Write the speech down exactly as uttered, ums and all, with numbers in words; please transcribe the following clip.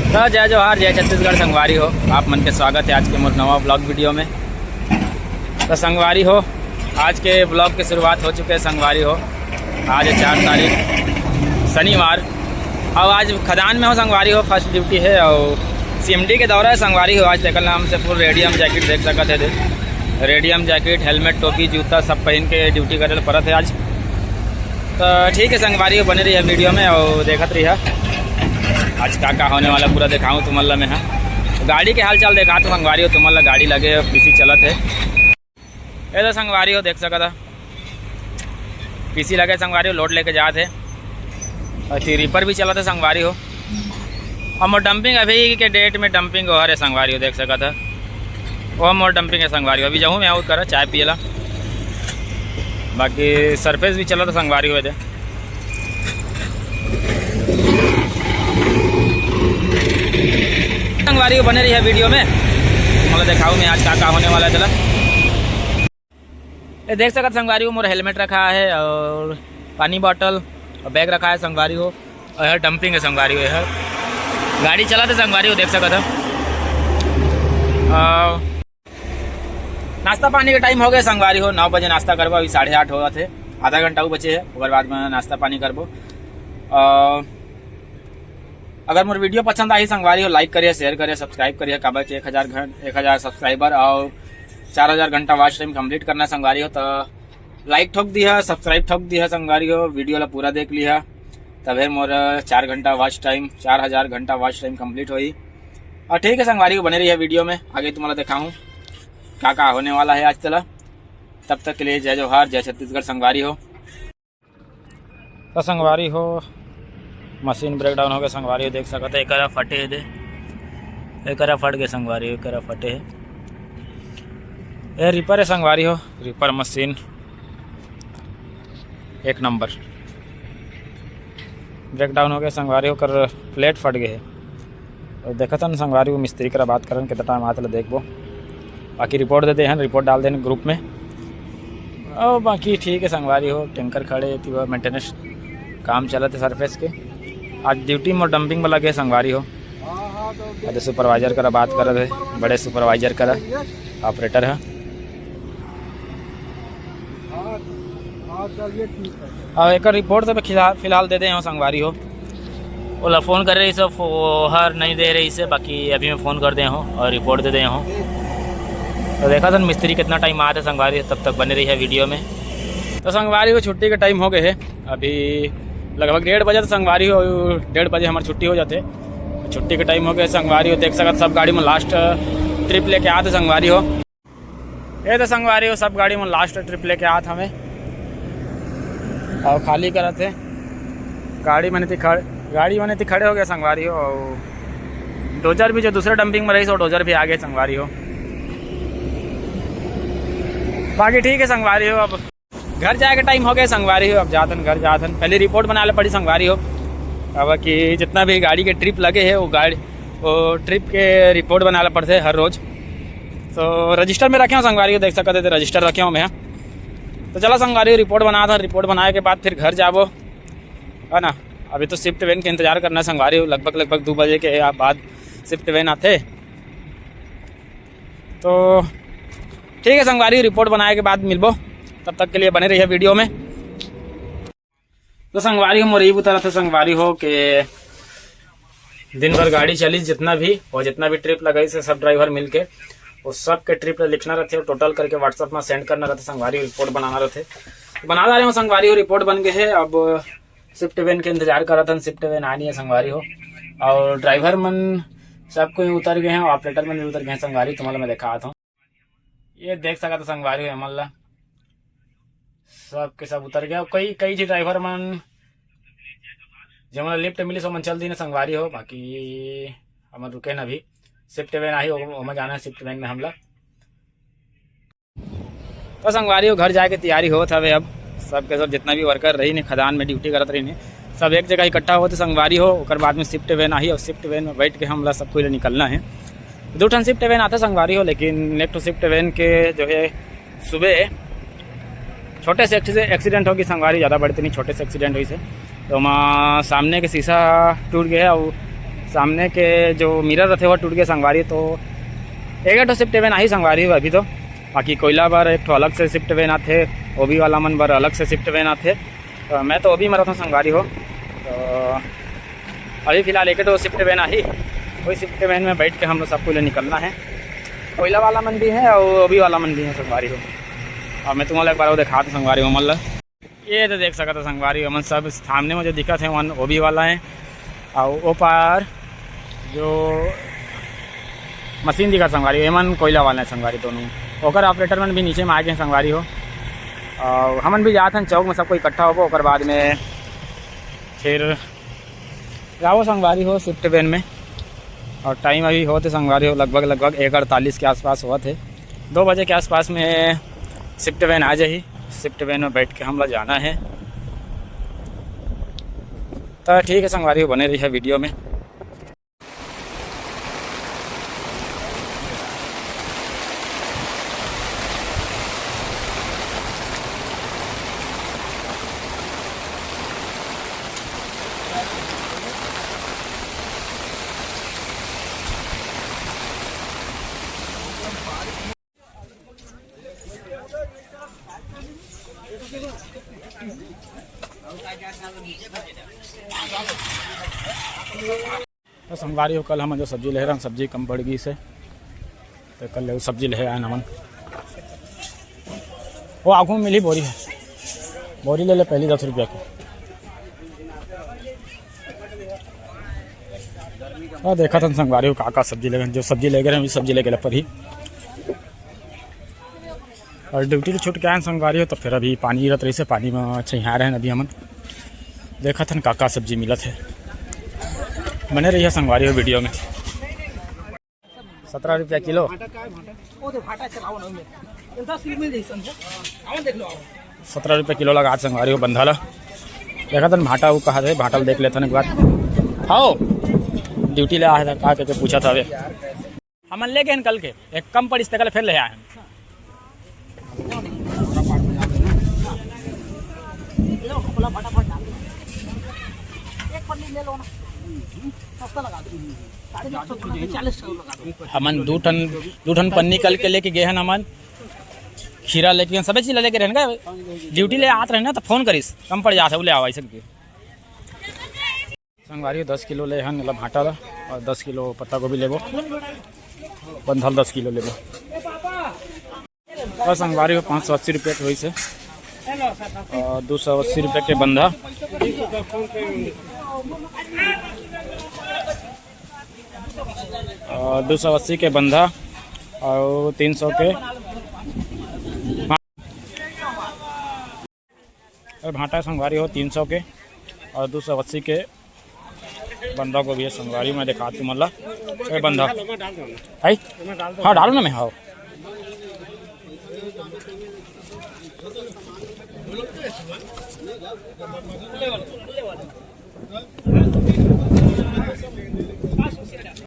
तो जय जोहार, जय छत्तीसगढ़ संगवारी हो। आप मन के स्वागत है आज के मोर नवा ब्लॉग वीडियो में। तो संगवारी हो, आज के ब्लॉग के शुरुआत हो चुके हैं संगवारी हो। आज है चार तारीख, शनिवार। अब आज खदान में हो संगवारी हो, फर्स्ट ड्यूटी है और सीएमडी के दौरा है संगवारी हो। आज तेकर नाम से फुल रेडियम जैकेट देख सकत है, देख, रेडियम जैकेट, हेलमेट, टोपी, जूता सब पहन के ड्यूटी करे ल परत है आज। तो ठीक है संगवारी हो, बने रहिए वीडियो में और देखत रहिए आज का का होने वाला, पूरा दिखाऊँ तुमन ला मैं। हाँ, गाड़ी के हाल चाल देखा तो संगवारी हो तुमन ला, गाड़ी लगे पीसी चलत है। ये तो संगवारी हो देख सकत हा, पीसी लगे संगवारी हो, लोड लेके जात है। और ती रिपर भी चलत है संगवारी हो। और मोर डंपिंग अभी के डेट में डंपिंग ओहर है संगवारी हो, देख सकत हा। वो मोर डंपिंग है संगवारी हो। अभी जाऊँ मैं आउट करा चाय पियला, बाकी सरफेस भी चलत है संगवारी हो दे। संगवारी हो बने रहिए वीडियो में, मतलब दिखाऊँ मैं आज का का होने वाला है। चला, ये देख सकत संगवारी हो, मोर हेलमेट रखा है और पानी बॉटल और बैग रखा है संगवारी हो। और यह डंपिंग है संगवारी हो, यह गाड़ी चलाते संगवारी हो देख सकत है। और नाश्ता पानी के टाइम हो गए संगवारी हो, नौ बजे नाश्ता करबो, अभी साढ़े आठ होवत है, आधा घंटा अउ बचे है, ओकर बाद में नाश्ता पानी करबो। और अगर मोर वीडियो पसंद आही संगवारी हो, लाइक करिए, शेयर करिए, सब्सक्राइब करिए, काबर कि एक हज़ार घं-, एक हज़ार सब्सक्राइबर और चार हज़ार घंटा वॉच टाइम कंप्लीट करना है संगवारी हो, तो लाइक ठोक दिया, सब्सक्राइब ठोक दिया संगवारी हो, वीडियो ला पूरा देख लिया, तभे मोर चार घंटा वॉच टाइम, चार हज़ार घंटा वॉच टाइम कंप्लीट होई। और ठीक है संगवारी हो, बने रहिए वीडियो में, आगे तुम्हारा दिखाऊँ का का होने वाला है आज तला। तब तक के लिए जय जोहार, जय छत्तीसगढ़ संगवारी हो। तो संगवारी हो, मशीन ब्रेकडाउन हो गए संगवारी हो, देख सकत है, एकरा फटे है दे, एकरा फट गए संगवारी हो, एकरा फटे है। ये रिपर है संगवारी हो, रिपर मशीन एक नंबर। ब्रेकडाउन हो गए संगवारी हो, ओकर प्लेट फट गए है। और देखत हन संगवारी हो, मिस्त्री करा बात करन, कितना टाइम आत ले देखबो। बाकी रिपोर्ट दे दे हन, रिपोर्ट डाल देन ग्रुप में। और बाकी ठीक है संगवारी हो, टैंकर खड़े हे, मेंटेनेंस काम चलत है सरफेस के। आज ड्यूटी में डंपिंग वाला गए संगवारी हो, आज सुपरवाइजर करा बात करत है, बड़े सुपरवाइजर करा, ऑपरेटर है। हाँ, हाँ, चलिए, ठीक है। और एक रिपोर्ट तो फिलहाल, फिलहाल दे दे हो संगवारी हो। ओला फोन कर रही से, फो-, हर नहीं दे रही से, बाकी अभी मैं फोन कर दे हूँ और रिपोर्ट दे दे हूँ। तो देखा था मिस्त्री कितना टाइम आते संगवारी, तब तक बने रही है वीडियो में। तो संगवारी हो, छुट्टी के टाइम हो गए है, अभी लगभग डेढ़ बजे, तो संगवारी हो, डेढ़ बजे हमारी छुट्टी हो जाते। छुट्टी के टाइम हो गए संगवारी हो, देख सकत सब गाड़ी में लास्ट ट्रिप लेके आते संगवारी हो। ये तो संगवारी हो, सब गाड़ी में लास्ट ट्रिप लेके आत हमें और खाली करत है। गाड़ी मने ती खड़-, गाड़ी मने ती खड़े हो गए संगवारी हो, और डोजर भी जो दूसरे डंपिंग में रही सो डोजर भी आ गए संगवारी हो। बाकी ठीक है संगवारी हो, अब घर जाए के टाइम हो गए संगवारी हो, अब जातन घर जातन, पहले रिपोर्ट बना ले पड़ी संगवारी हो। अब कि जितना भी गाड़ी के ट्रिप लगे है वो गाड़ी, वो ट्रिप के रिपोर्ट बना ले पड़ते हर रोज। तो रजिस्टर में रखे हो संगवारी हो, देख सकते थे रजिस्टर रखे हो मैं। तो चला संगवारी हो, रिपोर्ट बना था, रिपोर्ट बनाए के बाद फिर घर जाबो, है ना। अभी तो शिफ्ट वैन के इंतजार करना है संगवारी हो, लगभग, लगभग दो बजे के बाद शिफ्ट वैन आते। तो ठीक है संगवारी, रिपोर्ट बनाए के बाद मिलबो, तब तक के लिए बने रहिए वीडियो में। तो संगवारी हो, मोर ई बुता रथे संगवारी हो के दिन भर गाड़ी चली जितना भी, और जितना भी ट्रिप लगाई से सब ड्राइवर मिलके, वो सब के ट्रिप ला लिखना रहते और टोटल करके WhatsApp में सेंड करना रहते संगवारी, रिपोर्ट बनाना रहते। बना डारे हो संगवारी हो, रिपोर्ट बन गए है। अब शिफ्ट वैन के इंतजार करत हन, शिफ्ट वैन आनी है संगवारी हो। और ड्राइवर मन सब कोई उतर गए हैं, ऑपरेटर मन भी उतर गए हैं संगवारी, तुम्हारा मैं दिखात हूँ। ये देख सकत हो संगवारी हो, हमन ला सब के सब उतर गया। कई, कई झी ड्राइवर मन जेमन ला लिफ्ट मिलिस ओमन चल दीन संगवारी हो, बाकी हमन रुके न अभी। शिफ्ट वैन आही, ओमा जाना है शिफ्ट वैन में हमला। तो संगवारी हो, घर जाए के तैयारी होत हवे। अब सबके सब जितना भी वर्कर रही ने, खदान में ड्यूटी करत रही ने, सब एक जगह इकट्ठा होते संगवारी हो। ओकर बाद में शिफ्ट वैन आही और शिफ्ट वैन में बैठ के हमला सब कोई ले निकलना है। दो ठन शिफ्ट वैन आते संगवारी हो, लेकिन एक ठो शिफ्ट वैन के जो है सुबह छोटे से एक्सी-, एक्सीडेंट होगी संगवारी, ज़्यादा बड़े तो नहीं, छोटे से एक्सीडेंट हुई से। तो वहाँ सामने के शीशा टूट गया है और सामने के जो मिरर रथे, वो टूट गया संगवारी। तो एक ठो शिफ्ट वैन आही संगवारी हो अभी तो, बाकी कोयला बर एक ठो अलग से शिफ्ट वैन आथे, ओबी वाला मन बर अलग से शिफ्ट वैन आथे। तो मैं तो ओबी में रहता हूँ संगवारी हो। तो अभी फिलहाल एक ठो शिफ्ट वैन आही, वही शिफ्ट वैन में बैठ के हम लोग सबको ले निकलना है। कोयला वाला मन भी है और ओबी वाला मन भी है संगवारी हो। और मैं तुम्हारा एक बार वो दिखा दूँ संगवारी हो, मतलब ये तो देख सकत हो संगवारी हो, हमन सब सामने में जो दिखत हे, ओमन ओबी वाला हे। अउ ओ पार जो मशीन दिखत संगवारी हो, एमन कोयला वाला हे संगवारी दोनों। ओकर ऑपरेटर मन भी नीचे में आ गए संगवारी हो। अउ हमन भी जात हन चौक में, सबको इकट्ठा होबो, ओकर बाद में फिर जाओ संगवारी हो शिफ्ट वैन में। और टाइम अभी होत हे संगवारी हो, लगभग, लगभग एक अड़तालीस के आसपास होत हे। दो बजे के आसपास में शिफ्ट वैन आ जाही। शिफ्ट वैन में बैठ के हमला जाना है। तो ठीक है संगवारी हो, बने रहिए वीडियो में। तो संगवारी हो, कल हमन जो सब्जी ले रहन, सब्जी कम पड़ गई से, तो कल ले सब्जी ले आए हमन। वो आगू में मिली बोरी है, बोरी ले ले पहली दस रुपया की। और देखा था संगवारी हो, का का सब्जी ले, जो सब्जी ले गए, सब्जी ले गए पर ही। और ड्यूटी ले छूट के आए संगवारी हो, तो फिर अभी पानी गिरत रही से, पानी में छिहा रहे अभी हमन। देखत हन का का सब्जी मिलत है, बने रहिए संगवारी हो वीडियो में। सत्रह रुपया किलो। सत्रह रुपया किलो लगा संगवारी हो बंधा ला। देखत हन भाटा वो कहा थे, भाटा ला देख लेथन एक बार। हाओ, ड्यूटी ले आया था, का करके पूछा था अबे। हमन ले गए कल के, एक कम पड़िस तेकर ले फेर ले आए हन। हमन दू ठन, दू ठन पन्नी कल के लेके गए हन हमन। खीरा लेके गए हन, सबे चीज लेके रहन का। ड्यूटी ले आत रहन ना, तो फोन करिस, कम पड़ जात हे, ले आवा ऐसे करके। संगवारी दस किलो ले हन, मतलब भाटा ला, और दस किलो पत्ता गोभी लेबो, बंधल दस किलो लेबो। और संगवारी हो, पाँच सौ अस्सी रुपये के होइस हे, और दो सौ अस्सी रुपये के बंधा, और दो सौ अस्सी के बंधा, और तीन सौ के अरे भाटा संगवारी हो तीन सौ के और दो सौ अस्सी के बंधा गोभी हे संगवारी, मैं देखा तुमन ला। ए बंधा, है? हाँ, डालो ना मैं, हाँ।